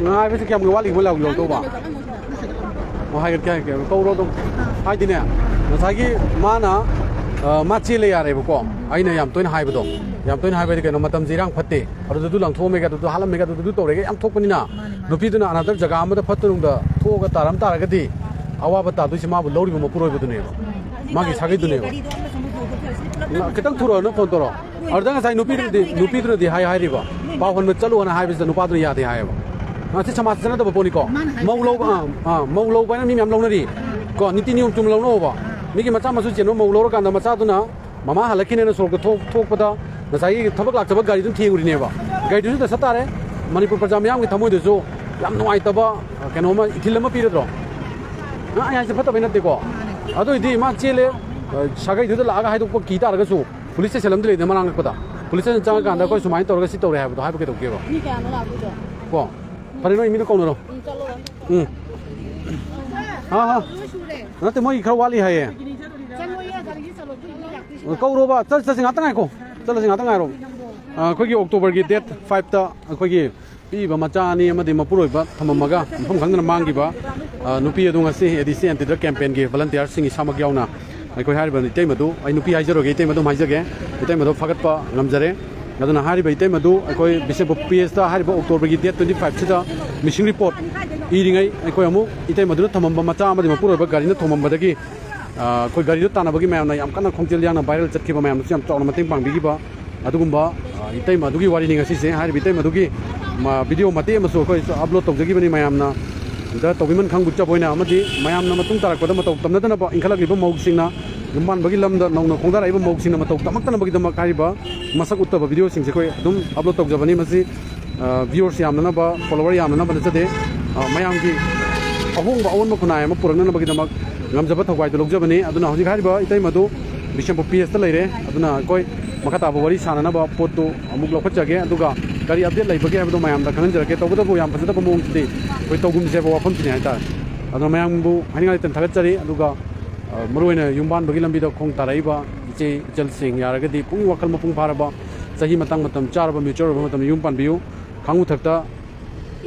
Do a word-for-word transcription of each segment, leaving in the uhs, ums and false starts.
ꯉꯥꯏꯕꯁꯦ ꯀꯌꯥꯝ ꯋꯥꯠꯂꯤꯕ ꯂꯧ-, ꯂꯧꯗꯧꯕ? ꯑꯣ, ꯍꯥꯏꯒꯠꯀꯦ, ꯍꯥꯏꯒꯠꯀꯦ꯫ ꯀꯧꯔꯣ ꯑꯗꯨꯝ꯫ ꯍꯥꯏꯗꯤꯅꯦ, ꯉꯁꯥꯏꯒꯤ ꯃꯥꯅ, ꯑ, ꯃꯥ ꯆꯦꯜꯂꯦ ꯌꯥꯔꯦꯕꯀꯣ꯫ ꯑꯩꯅ ꯌꯥꯝ ꯇꯣꯏꯅ ꯍꯥꯏꯕꯗꯣ, ꯌꯥꯝ ꯇꯣꯏꯅ ꯍꯥꯏꯕ ꯍꯥꯏꯗꯤ ꯀꯩꯅꯣ, ꯃꯇꯝꯁꯦ ꯏꯔꯥꯡ ꯐꯠꯇꯦ, ꯑꯗꯨꯗ ꯑꯗꯨ ꯂꯪꯊꯣꯛꯑꯝꯃꯦꯒ, ꯑꯗꯨꯗ ꯍꯥꯠꯂꯝꯃꯦꯒ, ꯑꯗꯨꯗ ꯑꯗꯨ ꯇꯧꯔꯦꯒ ꯌꯥꯝ ꯊꯣꯛꯄꯅꯤꯅ, ꯅꯨꯄꯤꯗꯨꯅ another ꯖꯒꯥ ꯑꯃꯗ ꯐꯠꯇ ꯅꯨꯡꯗ ꯊꯣꯛꯑꯒ ꯇꯥꯔꯝ ꯇꯥꯔꯒꯗꯤ ꯑꯋꯥꯕ ꯇꯥꯗꯣꯏꯁꯦ ꯃꯥꯕꯨ ꯂꯧꯔꯤꯕ ꯃꯄꯨꯔꯣꯏꯕꯗꯨꯅꯦꯕ, ꯃꯥꯒꯤ ꯁꯥꯒꯩꯗꯨꯅꯦꯕ꯫ ꯈꯤꯇꯪ ꯊꯨꯔꯛꯑꯣ, ꯅꯪ ꯐꯣꯟ ꯇꯧꯔꯛꯑꯣ꯫ ꯑꯗꯨꯗ ꯉꯁꯥꯏ ꯅꯨꯄꯤꯗꯨꯅꯗꯤ, ꯅꯨꯄꯤꯗꯨꯅꯗꯤ ꯍꯥꯏ ꯍꯥꯏꯔꯤꯕ, ꯄꯥꯎ ꯍꯟꯕ ꯆꯠꯂꯣꯅ ꯍꯥꯏꯕꯁꯤꯗ ꯅꯨꯄꯥꯗꯨꯅ ꯌꯥꯗꯦ ꯍꯥꯏꯌꯦꯕ꯫ ꯃꯁꯤ ꯁꯃꯥꯖ ꯆꯠꯅꯗꯕ ꯄꯣꯠꯅꯤꯀꯣ꯫ ꯃꯧ ꯂꯧꯕ, ꯑꯥ, ꯑꯥ, ꯃꯧ ꯂꯧꯕ ꯍꯥꯏꯅ ꯃꯤ ꯃꯌꯥꯝ ꯂꯧꯅꯔꯤ ꯀꯣ, ꯅꯤꯇꯤ ꯅꯤꯌꯣꯝ ꯆꯨꯝꯅ ꯂꯧꯅꯧꯕ꯫ ꯃꯤꯒꯤ ꯃꯆꯥ ꯃꯁꯨ ꯆꯦꯟꯕ ꯃꯧ ꯂꯧꯔꯀꯥꯟꯗ ꯃꯆꯥꯗꯨꯅ ꯃꯃꯥ ꯍꯜꯂꯛꯈꯤꯅꯦꯅ ꯁꯣꯔꯣꯛꯇ ꯊꯣꯛ-, ꯊꯣꯛꯄꯗ ꯉꯁꯥꯏꯒꯤ ꯊꯕꯛ ꯂꯥꯛꯆꯕ ꯒꯥꯔꯤꯗꯨꯅ ꯊꯦꯡꯉꯨꯔꯤꯅꯦꯕ꯫ ꯒꯥꯔꯤꯗꯨꯁꯨ ꯗꯁꯥ ꯇꯥꯔꯦ꯫ ꯃꯅꯤꯄꯨꯔ ꯄ꯭ꯔꯖꯥ ꯃꯤꯌꯥꯝꯒꯤ ꯊꯃꯣꯏꯗꯁꯨ ꯌꯥꯝ ꯅꯨꯡꯉꯥꯏꯇꯕ ꯀꯩꯅꯣꯝꯃ, ꯏꯊꯤꯜ ꯑꯃ ꯄꯤꯔꯗ꯭ꯔꯣ? ꯑ, ꯑꯩ ꯍꯥꯏꯁꯦ ꯐꯠꯇꯕꯩ ꯅꯠꯇꯦꯀꯣ꯫ ꯑꯗꯨ ꯑꯣꯏꯗꯤ ꯃꯥ ꯆꯦꯜꯂꯦ, ꯑ, ꯁꯥꯒꯩꯗꯨꯗ ꯂꯥꯛꯑꯒ ꯍꯥꯏꯗꯣꯛꯄ ꯀꯤ ꯇꯥꯔꯒꯁꯨ, ꯄꯨꯂꯤꯁ ꯁ꯭ꯇꯦꯁꯟ ꯑꯃꯗꯤ ꯂꯩꯗꯅ ꯃꯅꯥꯛ ꯅꯛꯄꯗ꯫ ꯄꯨꯂꯤꯁ ꯁ꯭ꯇꯦꯁꯟ ꯆꯪꯉꯀꯥꯟꯗ ꯑꯩꯈꯣꯏ ꯁꯨꯃꯥꯏꯅ ꯇꯧꯔꯒ ꯁꯤ ꯇꯧꯔꯦ ꯍꯥꯏꯕꯗꯣ ꯍꯥꯏꯕ ꯀꯩꯗꯧꯒꯦꯕ? ꯃꯤ ꯀꯌꯥꯅꯣ ꯂꯥꯛꯇꯣꯏꯗꯣ? ꯀꯣ? ꯐꯔꯦ, ꯅꯣꯏ ꯃꯤꯗꯣ ꯀꯧꯅꯔꯣ꯫ ꯎꯝ, ꯆꯠꯂꯣ꯫ ꯎꯝ꯫ ꯑꯥ, ꯑꯥ꯫ ꯂꯣꯏ ꯁꯨꯔꯦ꯫ ꯅꯠꯇꯦ, ꯃꯣꯏꯒꯤ ꯈꯔ ꯋꯥꯠꯂꯤ ꯍꯥꯏꯌꯦ꯫ ꯆꯪꯉꯣ, ꯌꯥ, ꯒꯥꯔꯤꯁꯤ ꯆꯠꯂꯣ, ꯄꯨꯂꯞ ꯂꯥꯛꯇꯣꯏꯁꯤ꯫ ꯀꯧꯔꯣꯕ, ꯆꯠ-, ꯆꯠꯁꯤ, ꯉꯥꯛꯇ ꯉꯥꯏꯈꯣ꯫ ꯆꯠꯂꯁꯤ, ꯉꯥꯛꯇ ꯉꯥꯏꯔꯣ꯫ ꯑꯥ, ꯑꯩꯈꯣꯏꯒꯤ October ꯒꯤ date five ꯇ ꯑꯩꯈꯣꯏꯒꯤ ꯄꯤꯕ ꯃꯆꯥ ꯑꯅꯤ ꯑꯃꯗꯤ ꯃꯄꯨꯔꯣꯏꯕ ꯊꯝꯃꯝꯃꯒ ꯃꯐꯝ ꯈꯪꯗꯅ ꯃꯥꯡꯈꯤꯕ, ꯑ, ꯅꯨꯄꯤ ꯑꯗꯨ ꯉꯁꯤ ADC Anti Drug Campaign ꯒꯤ volunteer ꯁꯤꯡ ꯏꯁꯥꯃꯛ ꯌꯥꯎꯅ ꯑꯩꯈꯣꯏ ꯍꯥꯏꯔꯤꯕ ꯏꯇꯩꯃꯗꯨ, ꯑꯩ ꯅꯨꯄꯤ ꯍꯥꯏꯖꯔꯣꯏꯒꯦ, ꯏꯇꯩꯃ ꯑꯗꯨꯝ ꯍꯥꯏꯖꯒꯦ, ꯏꯇꯩꯃꯗꯨ ꯐꯥꯒꯠꯄ ꯉꯝꯖꯔꯦ꯫ ꯑꯗꯨꯅ ꯍꯥꯏꯔꯤꯕ ꯏꯇꯩꯃꯗꯨ ꯑꯩꯈꯣꯏ ꯕꯤꯁꯦꯝꯄꯨꯔ P S ꯇ ꯍꯥꯏꯔꯤꯕ October ꯒꯤ date twenty five ꯁꯤꯗ missing report ꯏꯔꯤꯉꯩ ꯑꯩꯈꯣꯏ ꯑꯃꯨꯛ ꯏꯇꯩꯃꯗꯨꯅ ꯊꯝꯃꯝꯕ ꯃꯆꯥ ꯑꯃꯗꯤ ꯃꯄꯨꯔꯣꯏꯕ ꯒꯥꯔꯤꯅ ꯊꯣꯝꯃꯝꯕꯗꯒꯤ ꯑ, ꯑꯩꯈꯣꯏ ꯒꯥꯔꯤꯗꯨ ꯇꯥꯟꯅꯕꯒꯤ ꯃꯌꯥꯝꯅ ꯌꯥꯝ ꯀꯟꯅ ꯈꯣꯡꯖꯦꯜ ꯌꯥꯡꯅ viral ꯆꯠꯈꯤꯕ ꯃꯌꯥꯝꯗꯨꯁꯨ ꯌꯥꯝ ꯆꯥꯎꯅ ꯃꯇꯦꯡ ꯄꯥꯡꯕꯤꯈꯤꯕ ꯑꯗꯨꯒꯨꯝꯕ, ꯑ, ꯏꯇꯩꯃ ꯑꯗꯨꯒꯤ ꯋꯥꯔꯤꯅꯤ ꯉꯁꯤꯁꯦ꯫ ꯍꯥꯏꯔꯤꯕ ꯏꯇꯩꯃ ꯑꯗꯨꯒꯤ, ꯃ, video ꯃꯇꯦꯛ ꯑꯃꯁꯨ ꯑꯩꯈꯣꯏ upload ꯇꯧꯖꯈꯤꯕꯅꯤ ꯃꯌꯥꯝꯅ꯫ ꯗ ꯇꯧꯕꯤꯃꯟ ꯈꯪꯕꯤꯗꯕ ꯑꯣꯏꯅ ꯑꯃꯗꯤ ꯃꯌꯥꯝꯅ ꯃꯇꯨꯡ ꯇꯥꯔꯛꯄꯗ ꯃꯇꯧ ꯇꯝꯅꯗꯅꯕ ꯏꯟꯈꯠꯂꯛꯂꯤꯕ ꯃꯧꯁꯤꯡꯅ, ꯌꯨꯝ ꯄꯥꯟꯕꯒꯤ ꯂꯝꯗ ꯅꯧꯅ ꯈꯣꯡꯗꯥꯔꯛꯏꯕ ꯃꯧꯁꯤꯡꯅ ꯃꯇꯧ ꯇꯝꯃꯛꯇꯅꯕꯒꯤꯗꯃꯛ ꯍꯥꯏꯔꯤꯕ ꯃꯁꯛ ꯎꯠꯇꯕ video ꯁꯤꯡꯁꯦ ꯑꯩꯈꯣꯏ ꯑꯗꯨꯝ upload ꯇꯧꯖꯕꯅꯤ꯫ ꯃꯁꯤ ꯑ, viewers ꯌꯥꯝꯅꯅꯕ, follower ꯌꯥꯝꯅꯅꯕ ꯅꯠꯆꯗꯦ꯫ ꯑ, ꯃꯌꯥꯝꯒꯤ ꯑꯍꯣꯡꯕ ꯑꯑꯣꯟꯕ ꯈꯨꯟꯅꯥꯏ ꯑꯃ ꯄꯨꯔꯛꯅꯅꯕꯒꯤꯗꯃꯛ ꯉꯝꯖꯕ ꯊꯧꯒꯥꯏꯗꯨ ꯂꯧꯖꯕꯅꯤ꯫ ꯑꯗꯨꯅ ꯍꯧꯖꯤꯛ ꯍꯥꯏꯔꯤꯕ ꯏꯇꯩꯃꯗꯨ ꯕꯤꯁꯦꯝꯄꯨꯔ P S ꯇ ꯂꯩꯔꯦ꯫ ꯑꯗꯨꯅ ꯑꯩꯈꯣꯏ ꯃꯈꯥ ꯇꯥꯕ ꯋꯥꯔꯤ ꯁꯥꯟꯅꯅꯕ ꯄꯣꯠꯇꯨ ꯑꯃꯨꯛ ꯂꯧꯈꯠꯆꯒꯦ꯫ ꯑꯗꯨꯒ ꯀꯔꯤ update ꯂꯩꯕꯒꯦ ꯍꯥꯏꯕꯗꯨ ꯃꯌꯥꯝꯗ ꯈꯪꯍꯟꯖꯔꯛꯀꯦ꯫ ꯇꯧꯕꯇꯕꯨ ꯌꯥꯝ ꯐꯖꯗꯕ ꯃꯑꯣꯡꯁꯤꯗꯤ ꯑꯩꯈꯣꯏ ꯇꯧꯒꯨꯝꯁꯦ ꯍꯥꯏꯕ ꯋꯥꯐꯝꯁꯤꯅꯤ ꯍꯥꯏꯇꯥꯔꯦ꯫ ꯑꯗꯨꯅ ꯃꯌꯥꯝꯕꯨ ꯍꯥꯏꯅꯤꯡꯉꯥꯏ ꯂꯩꯇꯅ ꯊꯥꯒꯠꯆꯔꯤ꯫ ꯑꯗꯨꯒ, ꯑ, ꯃꯔꯨꯑꯣꯏꯅ ꯌꯨꯝ ꯄꯥꯟꯕꯒꯤ ꯂꯝꯕꯤꯗ ꯈꯣꯡ ꯇꯥꯔꯛꯏꯕ ꯏꯆꯦ ꯏꯆꯜꯁꯤꯡ ꯌꯥꯔꯒꯗꯤ ꯄꯨꯛꯅꯤꯡ ꯋꯥꯈꯜ ꯃꯄꯨꯡ ꯐꯥꯔꯕ, ꯆꯍꯤ ꯃꯇꯥꯡ ꯃꯇꯝ ꯆꯥꯔꯕ, mature ꯑꯣꯏꯕ ꯃꯇꯝꯗ ꯌꯨꯝ ꯄꯥꯟꯕꯤꯌꯨ꯫ ꯈꯥꯡꯉꯨꯊꯛꯇ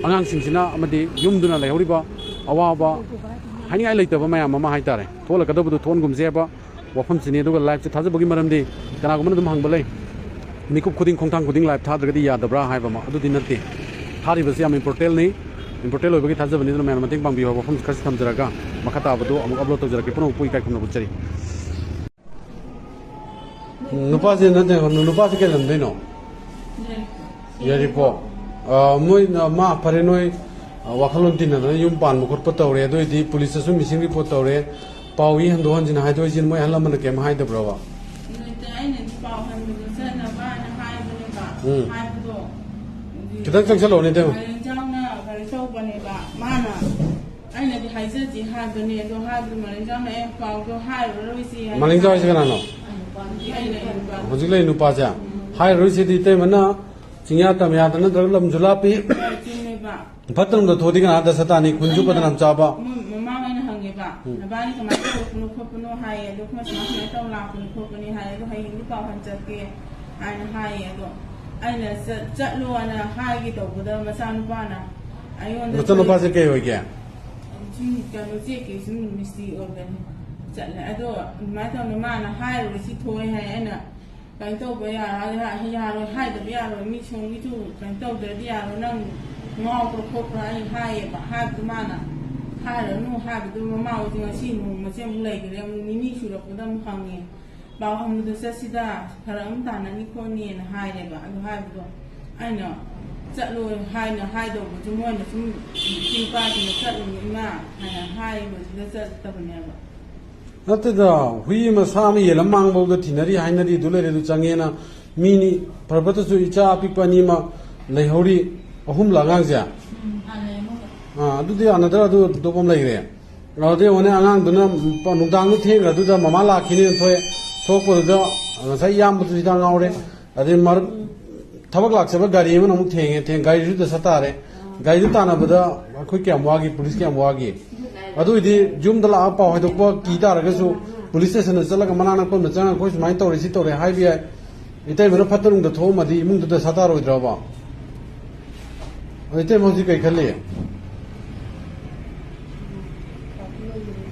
ꯑꯉꯥꯡꯁꯤꯡꯁꯤꯅ ꯑꯃꯗꯤ ꯌꯨꯝꯗꯨꯅ ꯂꯩꯍꯧꯔꯤꯕ ꯑꯋꯥꯕ ꯍꯥꯏꯅꯤꯡꯉꯥꯏ ꯂꯩꯇꯕ ꯃꯌꯥꯝ ꯑꯃ ꯍꯥꯏꯇꯥꯔꯦ, ꯊꯣꯛꯍꯜꯂꯛꯀꯗꯕꯗꯨ ꯊꯣꯛꯍꯟꯒꯨꯝꯁꯦ ꯍꯥꯏꯕ ꯋꯥꯐꯝꯁꯤꯅꯤ꯫ ꯑꯗꯨꯒ live ꯁꯦ ꯊꯥꯖꯕꯒꯤ ꯃꯔꯝꯗꯤ ꯀꯅꯥꯒꯨꯝꯕꯅ ꯑꯗꯨꯝ ꯍꯪꯕ ꯂꯩ, ꯃꯤꯀꯨꯞ ꯈꯨꯗꯤꯡ ꯈꯣꯡꯊꯥꯡ ꯈꯨꯗꯤꯡ live ꯊꯥꯗ꯭ꯔꯒꯗꯤ ꯌꯥꯗꯕ꯭ꯔꯥ ꯍꯥꯏꯕ ꯑꯃ, ꯑꯗꯨꯗꯤ ꯅꯠꯇꯦ꯫ ꯊꯥꯔꯤꯕꯁꯤ ꯌꯥꯝ important ꯅꯤ, important ꯑꯣꯏꯕꯒꯤ ꯊꯥꯖꯕꯅꯤ꯫ ꯑꯗꯨꯅ ꯃꯌꯥꯝꯅ ꯃꯇꯦꯡ ꯄꯥꯡꯕꯤꯌꯨ ꯍꯥꯏꯕ ꯋꯥꯐꯝꯁꯤ ꯈꯔꯁꯤ ꯊꯝꯖꯔꯒ ꯃꯈꯥ ꯇꯥꯕꯗꯨ ꯑꯃꯨꯛ upload ꯇꯧꯖꯔꯛꯀꯦ꯫ ꯄꯨꯝꯅꯃꯛꯄꯨ ꯏꯀꯥꯏ ꯈꯨꯝꯅꯕ ꯎꯠꯆꯔꯤ꯫ ꯅꯨꯄꯥꯁꯦ ꯅꯠꯇꯦ, ꯅꯨꯄꯥꯁꯦ ꯀꯩ ꯂꯝꯗꯩꯅꯣ? ꯌꯥꯏꯔꯤꯄꯣꯛ꯫ ꯑ, ꯃꯣꯏ, ꯃꯥ ꯐꯔꯦ, ꯅꯣꯏ, ꯑ, ꯋꯥꯈꯜꯂꯣꯟ ꯇꯤꯟꯅꯗꯅ ꯌꯨꯝ ꯄꯥꯟꯕ ꯈꯣꯠꯄ ꯇꯧꯔꯦ, ꯑꯗꯨ ꯑꯣꯏꯗꯤ ꯄꯨꯂꯤꯁꯇꯁꯨ missing report ꯇꯧꯔꯦ, ꯄꯥꯎ ꯏ ꯍꯟꯗꯣꯛ ꯍꯟꯖꯤꯟ ꯍꯥꯏꯗꯣꯛ ꯍꯥꯏꯖꯤꯟ ꯃꯣꯏ ꯑꯍꯜ ꯂꯃꯟꯅ ꯀꯩꯝ ꯍꯥꯏꯗꯕ꯭ꯔꯕ? ꯅꯠꯇꯦ, ꯑꯩꯅꯗꯤ ꯄꯥꯎ ꯍꯟꯕꯗꯣ ꯆꯠꯅꯕꯅ ꯍꯥꯏꯕꯅꯦꯕ꯫ ꯎꯝ꯫ ꯍꯥꯏꯕꯗꯣ, ꯈꯤꯇꯪ ꯆꯪꯁꯜꯂꯛꯑꯣꯅꯦ, ꯏꯇꯩꯃ꯫ ꯃꯔꯦꯡꯖꯥꯎꯅ ꯀꯩꯅꯣ ꯇꯧꯕꯅꯦꯕ, ꯃꯥꯅ ꯑꯩꯅꯗꯤ ꯍꯥꯏꯖꯗꯦ ꯍꯥꯏꯕꯅꯦ, ꯑꯗꯣ ꯍꯥꯏꯕꯗꯣ ꯃꯔꯦꯡꯖꯥꯎꯅ, "ꯑꯦ, ꯄꯥꯎꯗꯣ ꯍꯥꯏꯔꯨꯔꯔꯣꯏꯁꯤ" ꯍꯥꯏꯅ ꯃꯔꯦꯡꯖꯥꯎ ꯍꯥꯏꯁꯦ ꯀꯅꯥꯅꯣ? ꯑꯩ ꯂꯩꯔꯤꯕ꯫ ꯍꯧꯖꯤꯛ ꯂꯩꯔꯤ ꯅꯨꯄꯥꯁꯦ? ꯍꯥꯏꯔꯨꯔꯣꯏꯁꯤꯗꯤ ꯏꯇꯩꯃꯅ ꯆꯤꯡꯌꯥ ꯇꯝꯌꯥꯗ ꯅꯠꯇ꯭ꯔꯒ ꯂꯝꯁꯨ ꯂꯥꯞꯄꯤ꯫ ꯍꯣꯏ, ꯆꯨꯝꯃꯦꯕ꯫ ꯐꯠꯇꯅꯨꯡꯗ ꯊꯣꯛꯑꯗꯤ ꯀꯅꯥ ꯗꯁꯥ ꯇꯥꯅꯤ? ꯈꯨꯟꯁꯨ ꯑꯩꯅ ꯕꯗꯅꯥꯝ ꯆꯥꯕ꯫ ꯃꯣꯏ ꯃꯃꯥ ꯍꯣꯏꯅ ꯍꯪꯉꯦꯕ, ꯎꯝ꯫ "ꯅꯕꯥꯅꯤ ꯀꯃꯥꯏꯅ ꯇꯧꯔꯛꯄꯅꯣ ꯈꯣꯠꯄꯅꯣ?" ꯍꯥꯏꯌꯦ꯫ ꯑꯗꯣ ꯑꯩꯈꯣꯏ ꯁꯨꯃꯥꯏ ꯁꯨꯃꯥꯏꯅ ꯇꯧꯔ ꯂꯥꯛꯄꯅꯤ ꯈꯣꯠꯄꯅꯤ ꯍꯥꯏꯌꯦ꯫ ꯑꯗꯣ ꯍꯌꯦꯡꯗꯤ ꯄꯥꯎ ꯍꯟ ꯆꯠꯀꯦ ꯍꯥꯏꯅ ꯍꯥꯏꯌꯦ꯫ ꯑꯗꯣ ꯑꯩꯅ ꯆꯠ-, ꯆꯠꯂꯣꯅ ꯍꯥꯏꯒꯦ ꯇꯧꯕꯗ ꯃꯆꯥꯅꯨꯄꯥꯅ ꯑꯩꯉꯣꯟꯗ ꯃꯆꯥꯅꯨꯄꯥꯁꯦ ꯀꯩ ꯑꯣꯏꯒꯦ? ꯁꯨꯝ ꯀꯩꯅꯣ ꯆꯦꯛꯀꯤ ꯁꯨꯝ ꯃꯤꯁꯇ꯭ꯔꯤ ꯑꯣꯏꯕꯅꯤ꯫ ꯆꯠꯂꯦ꯫ ꯑꯗꯣ ꯑꯗꯨꯃꯥꯏꯅ ꯇꯧꯗꯅ ꯃꯥꯅ ꯍꯥꯏꯔꯨꯔꯁꯤ ꯊꯣꯛꯑꯦ ꯍꯥꯏ꯫ ꯑꯩꯅ ꯀꯩꯅꯣ ꯇꯧꯕ ꯌꯥꯔꯣꯏ, ꯌꯥꯔꯣꯏ, ꯍꯥꯏꯗꯕ ꯌꯥꯔꯣꯏ, ꯃꯤ ꯁꯣꯝꯒꯤꯁꯨ ꯀꯩꯅꯣ ꯇꯧꯗ꯭ꯔꯗꯤ ꯌꯥꯔꯣꯏ, ꯅꯪ ꯉꯥꯎꯕ꯭ꯔꯥ ꯈꯣꯠꯄ꯭ꯔꯥ ꯑꯩ ꯍꯥꯏꯌꯦꯕ꯫ ꯍꯥꯏꯕꯗꯨ ꯃꯥꯅ ꯍꯥꯏꯔꯅꯨ ꯍꯥꯏꯕꯗꯨ ꯃꯃꯥ ꯍꯣꯏꯁꯦ ꯉꯁꯤ ꯅꯣꯡꯃꯁꯦ ꯑꯃꯨꯛ ꯂꯩꯈ꯭ꯔꯦ, ꯑꯃꯨꯛ ꯅꯤꯅꯤ ꯁꯨꯔꯛꯄꯗ ꯑꯃꯨꯛ ꯍꯪꯉꯦ꯫ ꯄꯥꯎ ꯍꯪꯕꯗ ꯆꯠꯁꯤꯗ ꯐꯔꯛ ꯑꯃ ꯇꯥꯅꯅꯤ ꯈꯣꯠꯅꯤꯅ ꯍꯥꯏꯔꯦꯕ꯫ ꯑꯗꯨ ꯍꯥꯏꯕꯗꯣ ꯑꯩꯅ ꯆꯠꯂꯣ ꯍꯥꯏꯅ ꯍꯥꯏꯗꯧꯕꯁꯨ ꯃꯣꯏꯅ ꯁꯨꯝ ꯏꯆꯦ ꯏꯄꯥꯁꯤꯡꯅ ꯆꯠꯂꯨꯅꯨ ꯏꯃꯥ ꯍꯥꯏꯅ ꯍꯥꯏꯕꯗꯨꯗ ꯆꯠꯇꯕꯅꯦꯕ꯫ ꯅꯠꯇꯦꯗ, ꯍꯨꯏ ꯃꯁꯥ ꯑꯃ ꯌꯦꯟ ꯑꯃ ꯃꯥꯡꯕꯧꯗ ꯊꯤꯅꯔꯤ ꯍꯥꯏꯅꯔꯤ, ꯑꯗꯨ ꯂꯩꯔꯦ ꯑꯗꯨ ꯆꯪꯉꯦꯅ꯫ ꯃꯤꯅꯤ ꯐꯔꯕꯇꯁꯨ ꯏꯆꯥ ꯑꯄꯤꯛꯄ ꯑꯅꯤ ꯑꯃ ꯂꯩꯍꯧꯔꯤ, ꯑꯍꯨꯝꯂ ꯑꯉꯥꯡꯁꯦ? ꯎꯝ, ꯑꯥ, ꯂꯩ ꯑꯃꯒ꯫ ꯑꯥ, ꯑꯗꯨꯗꯤ ꯑꯅꯗ꯭ꯔ ꯑꯗꯨ ꯑꯇꯣꯞꯄ ꯑꯃ ꯂꯩꯈ꯭ꯔꯦ꯫ ꯑꯗꯨꯗꯩ ꯍꯣꯔꯦꯟ ꯑꯉꯥꯡꯗꯨꯅ ꯅꯨꯡꯗꯥꯡꯗꯣ ꯊꯦꯡꯈ꯭ꯔꯗꯨꯗ ꯃꯃꯥ ꯂꯥꯛꯈꯤꯅꯦꯅ ꯊꯣꯛꯑꯦ꯫ ꯊꯣꯛꯄꯗꯨꯗ ꯉꯁꯥꯏ ꯏꯌꯥꯝꯕꯗꯨꯁꯨ ꯍꯤꯗꯥꯛ ꯉꯥꯎꯔꯦ꯫ ꯑꯗꯩ ꯃꯔꯛ ꯊꯕꯛ ꯂꯥꯛꯆꯕ ꯒꯥꯔꯤ ꯑꯃꯅ ꯑꯃꯨꯛ ꯊꯦꯡꯉꯦ, ꯊꯦꯡ-, ꯒꯥꯔꯤꯁꯨ ꯗꯁꯥ ꯇꯥꯔꯦ꯫ ꯒꯥꯔꯤꯗꯨ ꯇꯥꯟꯅꯕꯗ ꯑꯩꯈꯣꯏ ꯀꯌꯥꯝ ꯋꯥꯒꯤ, ꯄꯨꯂꯤꯁ ꯀꯌꯥꯝ ꯋꯥꯒꯤ꯫ ꯑꯗꯨ ꯑꯣꯏꯗꯤ ꯌꯨꯝꯗ ꯂꯥꯛꯑ ꯄꯥꯎ ꯍꯥꯏꯗꯣꯛꯄ ꯀꯤ ꯇꯥꯔꯒꯁꯨ ꯄꯨꯂꯤꯁ ꯁ꯭ꯇꯦꯁꯟꯗ ꯆꯠꯂꯒ ꯃꯅꯥꯛ ꯅꯛꯄ ꯑꯃꯗ ꯆꯪꯉꯒ ꯑꯩꯈꯣꯏ ꯁꯨꯃꯥꯏꯅ ꯇꯧꯔꯦ, ꯁꯤ ꯇꯧꯔꯦ ꯍꯥꯏꯕ ꯌꯥꯏ꯫ ꯏꯇꯩꯃꯅ ꯐꯠꯇ ꯅꯨꯡꯗ ꯊꯣꯛꯑꯝꯃꯗꯤ ꯏꯃꯨꯡꯗꯨ ꯗꯁꯥ ꯇꯥꯔꯣꯏꯗ꯭ꯔꯕ? ꯑꯗꯣ ꯏꯇꯩꯃ ꯍꯧꯖꯤꯛ ꯀꯩ ꯈꯜꯂꯤ?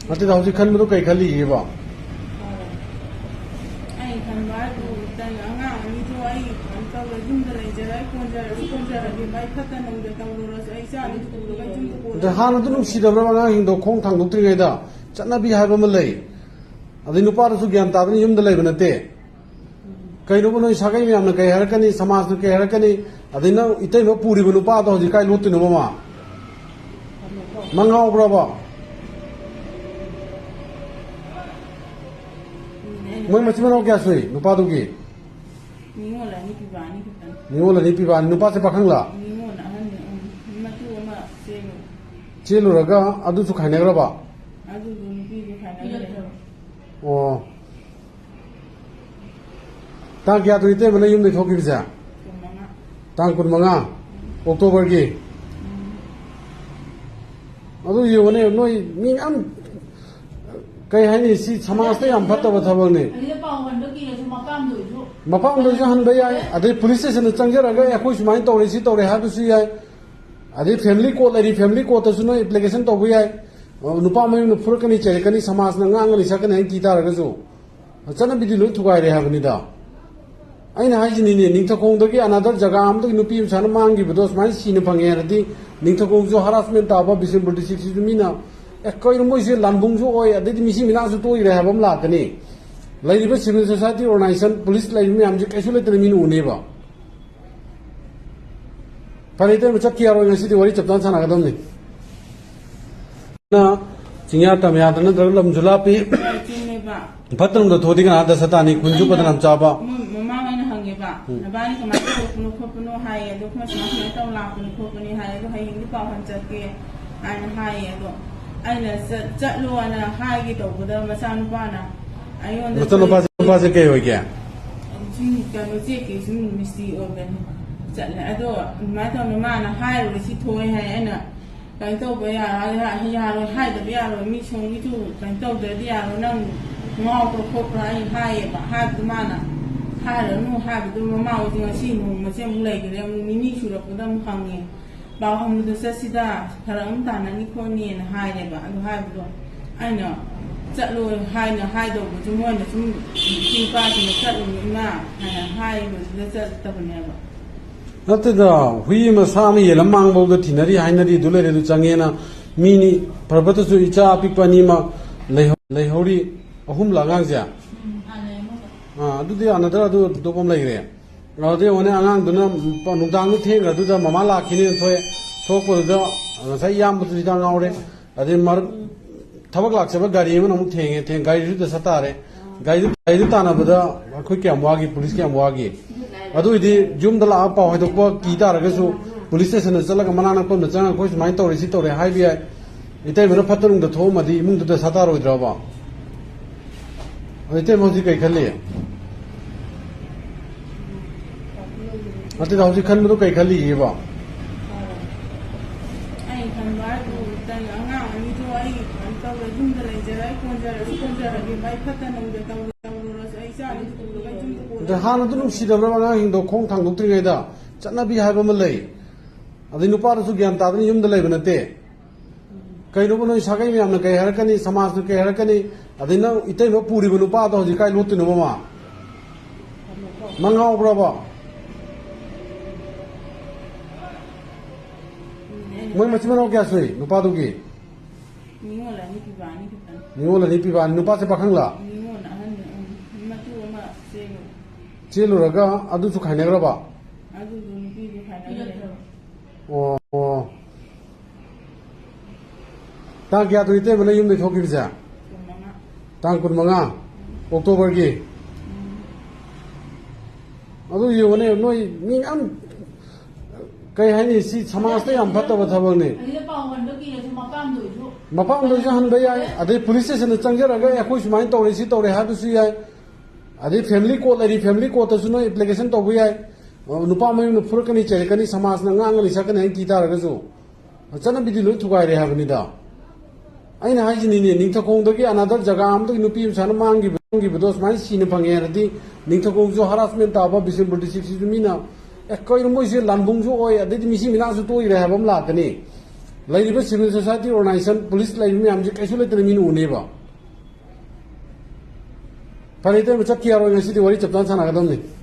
ꯅꯠꯇꯦꯗ, ꯍꯧꯖꯤꯛ ꯈꯟꯕꯗꯣ ꯀꯩ ꯈꯜꯂꯤꯒꯦꯕ? ꯑꯩ ꯈꯟꯕ ꯍꯥꯏꯕꯨ ꯑꯉꯥꯡ ꯑꯅꯤꯗꯣ ꯑꯩ ꯀꯩꯅꯣ ꯇꯧꯔꯦ, ꯌꯨꯝꯗ ꯂꯩꯖꯔ ꯀꯣꯟꯖꯔꯁꯨ ꯀꯣꯟꯖꯔꯒꯦ, ꯃꯥꯏ ꯐꯠꯇ ꯅꯨꯡꯗ ꯇꯧꯔꯨꯔꯁꯨ ꯑꯩ ꯏꯆꯥ ꯑꯅꯤꯗꯨ ꯄꯨꯔꯒ ꯌꯨꯝꯗ ꯀꯣꯟ- ꯑꯗ ꯍꯥꯟꯅꯗꯨ ꯅꯨꯡꯁꯤꯗꯕ꯭ꯔꯕ ꯑꯉꯥꯡꯁꯤꯡꯗꯣ ꯈꯣꯡ ꯊꯥꯡꯗꯣꯛꯇ꯭ꯔꯤꯉꯩꯗ? ꯆꯠꯅꯕꯤ ꯍꯥꯏꯕ ꯑꯃ ꯂꯩ꯫ ꯑꯗꯩ ꯅꯨꯄꯥꯗꯨꯁꯨ ꯒ꯭ꯌꯥꯟ ꯇꯥꯗꯅ ꯌꯨꯝꯗ ꯂꯩꯕ ꯅꯠꯇꯦ꯫ ꯀꯩꯅꯣꯕ, ꯅꯣꯏ ꯁꯥꯒꯩ ꯃꯌꯥꯝꯅ ꯀꯩ ꯍꯥꯏꯔꯛꯀꯅꯤ, ꯁꯃꯥꯖꯅ ꯀꯩ ꯍꯥꯏꯔꯛꯀꯅꯤ? ꯑꯗꯩ ꯅꯪ ꯏꯇꯩꯃ ꯄꯨꯔꯤꯕ ꯅꯨꯄꯥꯗꯣ ꯍꯧꯖꯤꯛ ꯀꯥꯏ ꯂꯣꯠꯇꯣꯏꯅꯣꯕ ꯃꯥ? ꯃꯥ ꯉꯥꯎꯕ꯭ꯔꯕ? ꯃꯣꯏ ꯃꯆꯤꯟ ꯃꯅꯥꯎ ꯀꯌꯥ ꯁꯨꯏ ꯅꯨꯄꯥꯗꯨꯒꯤ? ꯅꯤꯉꯣꯜ ꯑꯅꯤ ꯄꯤꯕ ꯑꯅꯤ ꯈꯛꯇꯅꯤ꯫ ꯅꯤꯉꯣꯜ ꯑꯅꯤ ꯄꯤꯕ ꯑꯅꯤ, ꯅꯨꯄꯥꯁꯦ ꯄꯥꯈꯪꯂꯥ? ꯅꯤꯉꯣꯜ ꯑꯍꯟꯅꯤ, ꯎꯝ꯫ ꯃꯇꯨ ꯑꯃ ꯆꯦꯜꯂꯨ꯫ ꯆꯦꯜꯂꯨꯔꯒ ꯑꯗꯨꯁꯨ ꯈꯥꯏꯅꯈ꯭ꯔꯕ? ꯑꯗꯨꯗꯨ ꯅꯨꯄꯤꯗꯨ ꯈꯥꯏꯅꯈ꯭ꯔꯦ꯫ ꯑꯣ꯫ ꯇꯥꯡ ꯀꯌꯥꯗꯅꯣ ꯏꯇꯩꯃꯅ ꯌꯨꯝꯗꯩ ꯊꯣꯛꯈꯤꯕꯁꯦ? ꯀꯨꯟꯃꯉꯥ꯫ ꯇꯥꯡ ꯀꯨꯟꯃꯉꯥ ꯑꯣꯛꯇꯣꯕꯔꯒꯤ꯫ ꯎꯝ꯫ ꯑꯗꯨ ꯌꯦꯡꯉꯨꯅꯦ, ꯅꯣꯏ ꯃꯤ ꯃꯌꯥꯝ, ꯀꯩ ꯍꯥꯏꯅꯤ, ꯁꯤ ꯁꯃꯥꯖꯇ ꯌꯥꯝ ꯐꯠꯇꯕ ꯊꯕꯛꯅꯤ꯫ ꯑꯗꯨꯗ ꯄꯥꯎ ꯍꯟꯕ ꯀꯤꯔꯁꯨ ꯃꯄꯥꯝꯗ ꯑꯣꯏꯁꯨ ꯃꯄꯥꯝꯗꯁꯨ ꯍꯟꯕ ꯌꯥꯏ, ꯑꯗꯩ ꯄꯨꯂꯤꯁ ꯁ꯭ꯇꯦꯁꯟꯗ ꯆꯪꯖꯔꯒ, "ꯑꯦ, ꯑꯩꯈꯣꯏ ꯁꯨꯃꯥꯏꯅ ꯇꯧꯔꯦ, ꯁꯤ ꯇꯧꯔꯦ" ꯍꯥꯏꯕꯁꯨ ꯌꯥꯏ꯫ ꯑꯗꯩ ꯐꯦꯃꯤꯂꯤ ꯀꯣꯔꯠ ꯂꯩꯔꯤ, ꯐꯦꯃꯤꯂꯤ ꯀꯣꯔꯠꯇꯁꯨ ꯅꯣꯏ ꯑꯦꯄ꯭ꯂꯤꯀꯦꯁꯟ ꯇꯧꯕ ꯌꯥꯏ꯫ ꯑ, ꯅꯨꯄꯥ ꯃꯌꯨꯝꯅ ꯐꯨꯔꯛꯀꯅꯤ, ꯆꯩꯔꯛꯀꯅꯤ, ꯁꯃꯥꯖꯅ ꯉꯥꯡꯒꯅꯤ ꯁꯛꯀꯅꯤ ꯍꯥꯏꯅ ꯀꯤ ꯇꯥꯔꯒꯁꯨ, ꯆꯠꯅꯕꯤꯗꯤ ꯂꯣꯏ ꯊꯨꯒꯥꯏꯔꯦ ꯍꯥꯏꯕꯅꯤꯗ꯫ ꯑꯩꯅ ꯍꯥꯏꯁꯤꯅꯤꯅꯦ, ꯅꯤꯡꯊꯧꯈꯣꯡꯗꯒꯤ ꯑꯅꯗꯔ ꯖꯒꯥ ꯑꯃꯗꯒꯤ ꯅꯨꯄꯤ ꯑꯃ ꯁꯨꯃꯥꯏꯅ ꯃꯥꯡꯈꯤꯕꯗꯣ, ꯁꯨꯃꯥꯏꯅ ꯁꯤꯅ ꯐꯪꯉꯦ ꯍꯥꯏꯔꯗꯤ, ꯅꯤꯡꯊꯧꯈꯣꯡꯁꯨ ꯍꯔꯥꯁꯃꯦꯟ ꯇꯥꯕ, ꯕꯤꯁꯅꯨꯄꯨꯔ ꯗꯤꯁꯇ꯭ꯔꯤꯛꯁꯤꯁꯨ ꯃꯤꯅ, "ꯑꯦ, ꯀꯩꯅꯣ ꯃꯣꯏꯁꯦ ꯂꯥꯟꯕꯨꯡꯁꯨ ꯑꯣꯏ, ꯑꯗꯩꯗꯤ ꯃꯤꯁꯤ ꯃꯤꯅꯥꯁꯨ ꯇꯣꯛꯏꯔꯦ" ꯍꯥꯏꯕ ꯑꯃ ꯂꯥꯛꯀꯅꯤ꯫ ꯂꯩꯔꯤꯕ ꯁꯤꯚꯤꯜ ꯁꯣꯁꯥꯏꯇꯤ ꯑꯣꯔꯒꯅꯥꯏꯖꯦꯁꯟ, ꯄꯨꯂꯤꯁ ꯂꯩꯔꯤꯕ ꯃꯌꯥꯝꯁꯦ ꯀꯩꯁꯨ ꯂꯩꯇꯅ ꯃꯤꯅ ꯎꯅꯦꯕ꯫ ꯐꯔꯦ, ꯏꯇꯩꯃ, ꯆꯠꯈꯤ ꯌꯥꯔꯣꯏ, ꯉꯁꯤꯗꯤ ꯋꯥꯔꯤ ꯆꯞ ꯆꯥꯅ ꯁꯥꯟꯅꯒꯗꯕꯅꯤ꯫ ꯅ ꯆꯤꯡꯌꯥ ꯇꯝꯌꯥꯗ ꯅꯠꯇ꯭ꯔꯒ ꯂꯝꯁꯨ ꯂꯥꯞꯄꯤ꯫ ꯆꯤꯡꯅꯦꯕ꯫ ꯐꯠꯇꯅ ꯊꯣꯛꯑꯗꯤ ꯀꯅꯥꯗ ꯁꯇꯥꯅꯤ, ꯈꯨꯟꯁꯨ ꯐꯠꯇꯅ ꯌꯥꯝ ꯆꯥꯕ꯫ ꯃꯣꯏ ꯃꯃꯥ ꯍꯣꯏꯅ ꯍꯪꯉꯦꯕ, "ꯅꯕꯥꯅꯤ ꯀꯃꯥꯏꯅ ꯇꯧꯔꯛꯄꯅꯣ ꯈꯣꯠꯄꯅꯣ?" ꯍꯥꯏꯌꯦ꯫ ꯑꯗꯣ, "ꯑꯩꯈꯣꯏ ꯁꯨꯃꯥꯏ ꯁꯨꯃꯥꯏꯅ ꯇꯧꯔ ꯂꯥꯛꯄꯅꯤ ꯈꯣꯠꯄꯅꯤ" ꯍꯥꯏꯌꯦ꯫ "ꯑꯗꯣ ꯍꯌꯦꯡꯗꯤ ꯄꯥꯎ ꯍꯟ ꯆꯠꯀꯦ" ꯍꯥꯏꯅ ꯍꯥꯏꯌꯦ꯫ ꯑꯗꯣ ꯑꯩꯅ ꯆꯠ-, ꯆꯠꯂꯣꯅ ꯍꯥꯏꯒꯦ ꯇꯧꯕꯗ ꯃꯆꯥꯅꯨꯄꯥꯅ ꯑꯩꯉꯣꯟꯗ ꯃꯆꯥꯅꯨꯄꯥꯁꯦ, ꯅꯨꯄꯥꯁꯦ ꯀꯩ ꯑꯣꯏꯒꯦ? ꯁꯨꯝ ꯀꯩꯅꯣ, ꯆꯦꯛꯀꯤ ꯁꯨꯝ ꯃꯤꯁꯇ꯭ꯔꯤ ꯑꯣꯏꯕꯅꯤ꯫ ꯆꯠꯂꯦ꯫ ꯑꯗꯣ ꯑꯗꯨꯃꯥꯏꯅ ꯇꯧꯅ ꯃꯥꯅ ꯍꯥꯏꯔꯨꯔꯦ, "ꯁꯤ ꯊꯣꯛꯑꯦ" ꯍꯥꯏ꯫ ꯑꯩꯅ ꯀꯩꯅꯣ ꯇꯧꯕ ꯌꯥꯔꯣꯏ, ꯌꯥꯔꯣꯏ, ꯍꯥꯏꯗꯕ ꯌꯥꯔꯣꯏ꯫ ꯃꯤ ꯁꯣꯝꯒꯤꯁꯨ ꯀꯩꯅꯣ ꯇꯧꯗ꯭ꯔꯗꯤ ꯌꯥꯔꯣꯏ, ꯅꯪ ꯉꯥꯎꯕ꯭ꯔꯥ ꯈꯣꯠꯄ꯭ꯔꯥ ꯑꯩ ꯍꯥꯏꯌꯦꯕ꯫ ꯍꯥꯏꯕꯗꯨ ꯃꯥꯅ ꯍꯥꯏꯔꯅꯨ ꯍꯥꯏꯕꯗꯨ ꯃꯃꯥ ꯍꯣꯏꯁꯦ ꯉꯁꯤ ꯅꯣꯡꯃꯁꯦ ꯑꯃꯨꯛ ꯂꯩꯈ꯭ꯔꯦ꯫ ꯑꯃꯨꯛ ꯅꯤꯅꯤ ꯁꯨꯔꯛꯄꯗ ꯑꯃꯨꯛ ꯍꯪꯉꯦ꯫ ꯄꯥꯎ ꯍꯪꯕꯗ ꯆꯠꯁꯤꯗ, ꯐꯔꯛ ꯑꯃ ꯇꯥꯅꯅꯤ ꯈꯣꯠꯅꯤꯅ ꯍꯥꯏꯔꯦꯕ꯫ ꯑꯗꯨ ꯍꯥꯏꯕꯗꯣ ꯑꯩꯅ ꯆꯠꯂꯣ ꯍꯥꯏꯅ ꯍꯥꯏꯗꯧꯕꯁꯨ ꯃꯣꯏꯅ ꯁꯨꯝ ꯏꯆꯦ ꯏꯄꯥꯁꯤꯡꯅ ꯆꯠꯂꯨꯅꯨ ꯏꯃꯥ ꯍꯥꯏꯅ ꯍꯥꯏꯕꯗꯨꯗ ꯆꯠꯇꯕꯅꯦꯕ꯫ ꯅꯠꯇꯦꯗ, ꯍꯨꯏ ꯑꯃ ꯁꯥ ꯑꯃ ꯌꯦꯟ ꯑꯃ ꯃꯥꯡꯕꯧꯗ ꯊꯤꯅꯔꯤ ꯍꯥꯏꯅꯔꯤ, ꯑꯗꯨ ꯂꯩꯔꯦ ꯑꯗꯨ ꯆꯪꯉꯦꯅ꯫ ꯃꯤꯅꯤ ꯐꯔꯕꯇꯁꯨ ꯏꯆꯥ ꯑꯄꯤꯛꯄ ꯑꯅꯤꯃꯛ ꯂꯩꯍꯧ-, ꯂꯩꯍꯧꯔꯤ, ꯑꯍꯨꯝꯂ ꯑꯉꯥꯡꯁꯦ? ꯑꯥ, ꯑꯗꯨꯗꯤ ꯑꯅꯗꯔ ꯑꯗꯨ ꯑꯇꯣꯞꯄ ꯑꯃ ꯂꯩꯈ꯭ꯔꯦ꯫ ꯑꯗꯨꯗꯤ ꯌꯦꯡꯉꯣꯅꯦ, ꯑꯉꯥꯡꯗꯨꯅ ꯅꯨꯡꯗꯥꯡꯗ ꯊꯦꯡꯈ꯭ꯔꯗꯨꯗ ꯃꯃꯥ ꯂꯥꯛꯈꯤꯅꯦꯅ ꯊꯣꯛꯑꯦ꯫ ꯊꯣꯛꯄꯗꯨꯗ ꯉꯁꯥꯏ ꯏꯌꯥꯝꯕꯗꯨꯁꯨ ꯍꯤꯗꯥꯛ ꯉꯥꯎꯔꯦ꯫ ꯑꯗꯩ ꯃꯔꯛ-, ꯊꯕꯛ ꯂꯥꯛꯆꯕ ꯒꯥꯔꯤ ꯑꯃꯅ ꯑꯃꯨꯛ ꯊꯦꯡꯉꯦ, ꯊꯦꯡ-, ꯒꯥꯔꯤꯗꯨꯗ ꯆꯠ ꯇꯥꯔꯦ꯫ ꯒꯥꯔꯤꯗꯨ, ꯒꯥꯔꯤꯗꯨ ꯇꯥꯟꯅꯕꯗ ꯑꯩꯈꯣꯏ ꯀꯌꯥꯝ ꯋꯥꯒꯤ, ꯄꯨꯂꯤꯁ ꯀꯌꯥꯝ ꯋꯥꯒꯤ? ꯑꯗꯨ ꯑꯣꯏꯗꯤ ꯌꯨꯝꯗ ꯂꯥꯛꯑꯒ ꯄꯥꯎ ꯍꯥꯏꯗꯣꯛꯄ ꯀꯤ ꯇꯥꯔꯒꯁꯨ ꯄꯨꯂꯤꯁ ꯁ꯭ꯇꯦꯁꯟꯗ ꯆꯠꯂꯒ ꯃꯅꯥꯛ ꯅꯛꯄ ꯑꯃꯗ ꯆꯪꯉꯒ ꯑꯩꯈꯣꯏ ꯁꯨꯃꯥꯏꯅ ꯇꯧꯔꯦ, ꯁꯤ ꯇꯧꯔꯦ ꯍꯥꯏꯕ ꯌꯥꯏ꯫ ꯏꯇꯩꯃꯅ ꯐꯠꯇ ꯅꯨꯡꯗ ꯊꯣꯛꯑꯝꯃꯗꯤ ꯏꯃꯨꯡꯗꯨ ꯗꯁꯥ ꯇꯥꯔꯣꯏꯗ꯭ꯔꯕ? ꯑꯗꯣ ꯏꯇꯩꯃ ꯍꯧꯖꯤꯛ ꯀꯩ ꯈꯜꯂꯤ? ꯅꯠꯇꯦꯗ, ꯍꯧꯖꯤꯛ ꯈꯟꯕꯗꯣ ꯀꯩ ꯈꯜꯂꯤꯒꯦꯕ? ꯑꯩ ꯈꯟꯕ ꯍꯥꯏꯕꯨ, ꯑꯉꯥꯡ ꯑꯅꯤꯗꯣ ꯑꯩ ꯀꯩꯅꯣ ꯇꯧꯔꯦ, ꯌꯨꯝꯗ ꯂꯩꯖꯔ-, ꯑꯩ ꯀꯣꯟꯖꯔꯁꯨ ꯀꯣꯟꯖꯔꯒꯦ, ꯚꯥꯏ, ꯐꯠꯇ ꯅꯨꯡꯗ ꯇꯧꯔꯨꯔꯁꯨ ꯑꯩ ꯏꯆꯥ ꯑꯅꯤꯗꯨ ꯄꯨꯔꯒ ꯌꯨꯝꯗ ꯀꯣꯟ-, ꯑꯗ ꯍꯥꯟꯅꯗꯨ ꯅꯨꯡꯁꯤꯗꯕ꯭ꯔꯕ ꯑꯉꯥꯡꯁꯤꯡꯗꯣ ꯈꯣꯡ ꯊꯥꯡꯗꯣꯛꯇ꯭ꯔꯤꯉꯩꯗ? ꯆꯠꯅꯕꯤ ꯍꯥꯏꯕ ꯑꯃ ꯂꯩ꯫ ꯑꯗꯩ ꯅꯨꯄꯥꯗꯨꯁꯨ ꯒ꯭ꯌꯥꯟ ꯇꯥꯗꯅ ꯌꯨꯝꯗ ꯂꯩꯕ ꯅꯠꯇꯦ꯫ ꯀꯩꯅꯣꯕ ꯅꯣꯏ ꯁꯥꯒꯩ ꯃꯌꯥꯝꯅ ꯀꯩ ꯍꯥꯏꯔꯛꯀꯅꯤ, ꯁꯃꯥꯖꯅ ꯀꯩ ꯍꯥꯏꯔꯛꯀꯅꯤ? ꯑꯗꯩ ꯅꯪ ꯏꯇꯩꯃ ꯄꯨꯔꯤꯕ ꯅꯨꯄꯥꯗꯣ ꯍꯧꯖꯤꯛ ꯀꯥꯏ ꯂꯣꯠꯇꯣꯏꯅꯣꯕ ꯃꯥ? ꯃꯥ ꯉꯥꯎꯕ꯭ꯔꯕ? ꯃꯣꯏ ꯃꯆꯤꯟ ꯃꯅꯥꯎ ꯀꯌꯥ ꯁꯨꯏ ꯅꯨꯄꯥꯗꯨꯒꯤ? ꯅꯤꯉꯣꯜ ꯑꯅꯤ ꯄꯤꯕ ꯑꯅꯤ ꯈꯛꯇꯅꯤ꯫ ꯅꯤꯉꯣꯜ ꯑꯅꯤ ꯄꯤꯕ ꯑꯅꯤ꯫ ꯅꯨꯄꯥꯁꯦ ꯄꯥꯈꯪꯂ? ꯅꯤꯉꯣꯜ ꯑꯍꯟ, ꯎꯝ, ꯃꯇꯨ ꯑꯃ ꯆꯦꯜꯂꯨꯔꯦ꯫ ꯆꯦꯜꯂꯨꯔꯒ ꯑꯗꯨꯁꯨ ꯈꯥꯏꯅꯈ꯭ꯔꯕ? ꯑꯗꯨꯗꯣ ꯅꯨꯄꯤꯗꯨ ꯈꯥꯏꯅꯈ꯭ꯔꯦ꯫ ꯑꯣ, ꯑꯣ꯫ ꯇꯥꯡ ꯀꯌꯥꯗꯅꯣ ꯏꯇꯩꯃꯅ ꯌꯨꯝꯗꯩ ꯊꯣꯛꯈꯤꯕꯁꯦ? ꯀꯨꯟꯃꯉꯥ꯫ ꯇꯥꯡ ꯀꯨꯟꯃꯉꯥ? ꯎꯝ꯫ ꯑꯣꯛꯇꯣꯕꯔꯒꯤ? ꯎꯝ꯫ ꯑꯗꯨ ꯌꯦꯡꯉꯨꯅꯦ, ꯅꯣꯏ ꯃꯤ ꯃꯌꯥꯝ, ꯀꯩ ꯍꯥꯏꯅꯤ, ꯁꯤ ꯁꯃꯥꯖꯇ ꯌꯥꯝ ꯐꯠꯇꯕ ꯊꯕꯛꯅꯤ꯫ ꯑꯗꯨꯗ ꯄꯥꯎ ꯍꯟꯕ ꯀꯤꯔꯁꯨ ꯃꯄꯥꯝꯗ ꯑꯣꯏꯁꯨ ꯃꯄꯥꯝꯗ ꯑꯣꯏꯁꯨ ꯍꯟꯕ ꯌꯥꯏ, ꯑꯗꯩ ꯄꯨꯂꯤꯁ ꯁ꯭ꯇꯦꯁꯟꯗ ꯆꯪꯖꯔꯒ, "ꯑꯦ, ꯑꯩꯈꯣꯏ ꯁꯨꯃꯥꯏꯅ ꯇꯧꯔꯦ, ꯁꯤ ꯇꯧꯔꯦ" ꯍꯥꯏꯕꯁꯨ ꯌꯥꯏ꯫ ꯑꯗꯩ ꯐꯦꯃꯤꯂꯤ ꯀꯣꯔꯠ ꯂꯩꯔꯤ, ꯐꯦꯃꯤꯂꯤ ꯀꯣꯔꯠꯇꯁꯨ ꯅꯣꯏ ꯑꯦꯄ꯭ꯂꯤꯀꯦꯁꯟ ꯇꯧꯕ ꯌꯥꯏ꯫ ꯅꯨꯄꯥ ꯃꯌꯨꯝꯅ ꯐꯨꯔꯛꯀꯅꯤ, ꯆꯩꯔꯛꯀꯅꯤ, ꯁꯃꯥꯖꯅ ꯉꯥꯡꯒꯅꯤ ꯁꯛꯀꯅꯤ ꯍꯥꯏꯅ ꯀꯤ ꯇꯥꯔꯒꯁꯨ꯫ ꯆꯠꯅꯕꯤꯗꯤ ꯂꯣꯏ ꯊꯨꯒꯥꯏꯔꯦ ꯍꯥꯏꯕꯅꯤꯗ꯫ ꯑꯩꯅ ꯍꯥꯏꯁꯤꯅꯤꯅꯦ, ꯅꯤꯡꯊꯧꯈꯣꯡꯗꯒꯤ ꯑꯅꯥꯗꯔ ꯖꯒꯥ ꯑꯃꯗꯒꯤ ꯅꯨꯄꯤ ꯑꯃ ꯁꯨꯃꯥꯏꯅ ꯃꯥꯡꯈꯤꯕ-, ꯃꯥꯡꯈꯤꯕꯗꯣ ꯁꯨꯃꯥꯏꯅ ꯁꯤꯅ ꯐꯪꯉꯦ ꯍꯥꯏꯔꯗꯤ, ꯅꯤꯡꯊꯧꯈꯣꯡꯁꯨ ꯍꯔꯥꯁꯃꯦꯟ ꯇꯥꯕ, ꯕꯤꯁꯅꯨꯄꯨꯔ ꯗꯤꯁꯇ꯭ꯔꯤꯛꯁꯤꯁꯨ ꯃꯤꯅ ꯑꯦ, ꯀꯩꯅꯣ, ꯃꯣꯏꯁꯦ ꯂꯥꯟꯕꯨꯡꯁꯨ ꯑꯣꯏ, ꯑꯗꯩꯗꯤ ꯃꯤꯁꯤ ꯃꯤꯅꯥꯁꯨ ꯇꯣꯛꯏꯔꯦ ꯍꯥꯏꯕ ꯑꯃ ꯂꯥꯛꯀꯅꯤ꯫ ꯂꯩꯔꯤꯕ civil society organization, police ꯂꯩꯔꯤꯕ ꯃꯌꯥꯝꯁꯦ ꯀꯩꯁꯨ ꯂꯩꯇꯅ ꯃꯤꯅ ꯎꯅꯦꯕ꯫ ꯐꯔꯦ, ꯏꯇꯩꯃ, ꯆꯠꯈꯤ ꯌꯥꯔꯣꯏ, ꯉꯁꯤꯗꯤ ꯋꯥꯔꯤ ꯆꯞ ꯆꯥꯅ ꯁꯥꯟꯅꯒꯗꯕꯅꯤ꯫